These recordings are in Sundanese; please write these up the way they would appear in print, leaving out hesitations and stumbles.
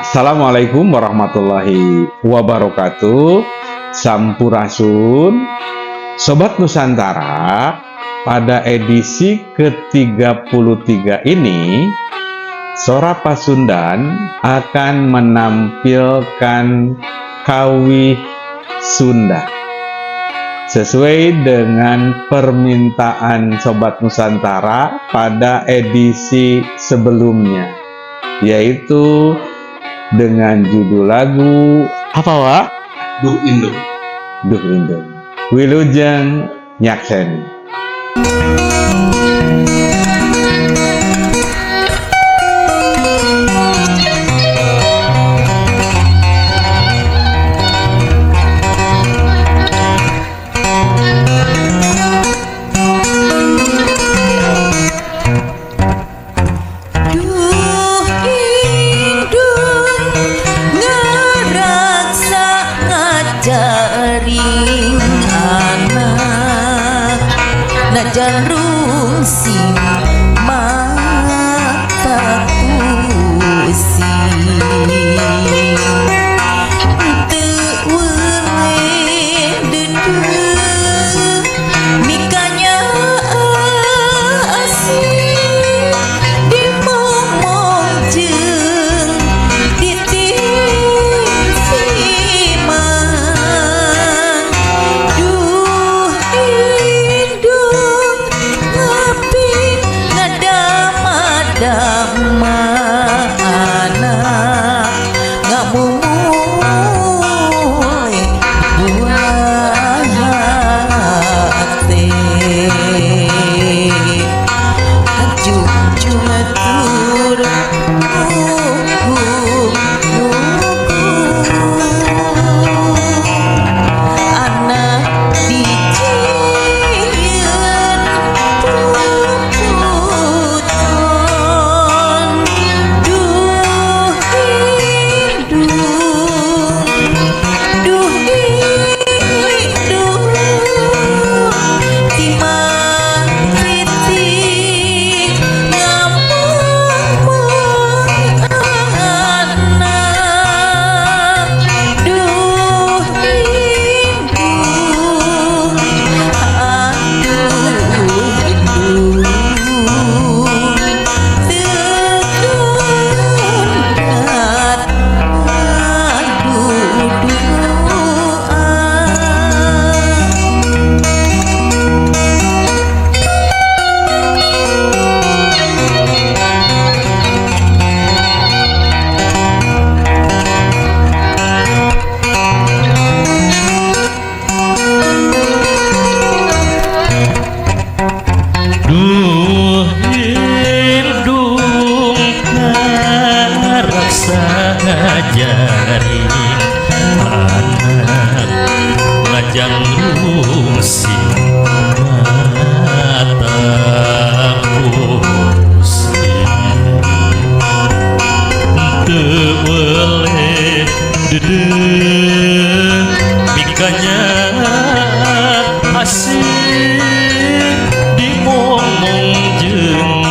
Assalamualaikum warahmatullahi wabarakatuh. Sampurasun Sobat Nusantara. Pada edisi ke-33 ini Sora Pasundan akan menampilkan Kawih Sunda sesuai dengan permintaan Sobat Nusantara pada edisi sebelumnya, yaitu dengan judul lagu apa, Wak? Duh Indung. Duh Indung. Wilujeng nyakseni. Duh indung ngaraksa ngajaring anak, najan rungsing mata pusing. Teu weleh deudeuh mikanyaah asih, dimongmong jeung ditimtiman. Duh indung ngaping ngadama-dama anak, ngamumule buah hate. Ngajungjung tur mugung-mugung anak dijieun puputon. Duh indung, duh indung, timang titik ngamongmong anak. Duh indung, aduh indung, teu kendat ngaduduan. Duh indung ngaraksa ngajaring anak, najan rungsing mata pusing. Teu weleh deudeuh mikanyaah asih, dimongmong jeung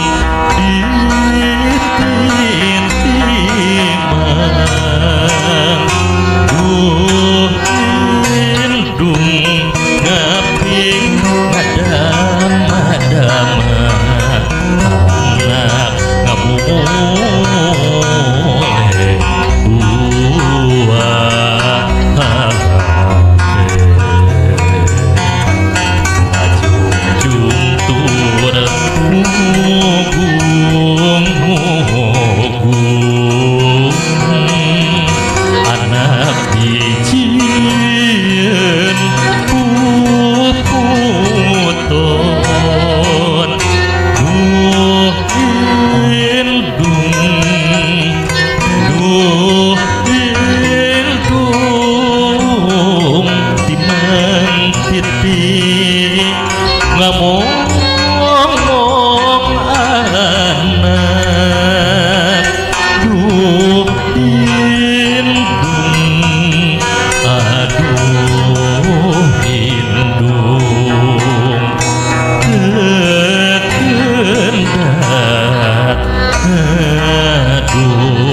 ditintiman. Duh indung ngaping ngadama-dama anak, ngamumule buah hate. Ngajungjung tur mugung-mugung anak dijieun puputon. Duh indung, duh indung, timang titik ngamongmong anak. Duh indung, aduh indung, teu kendat aduh.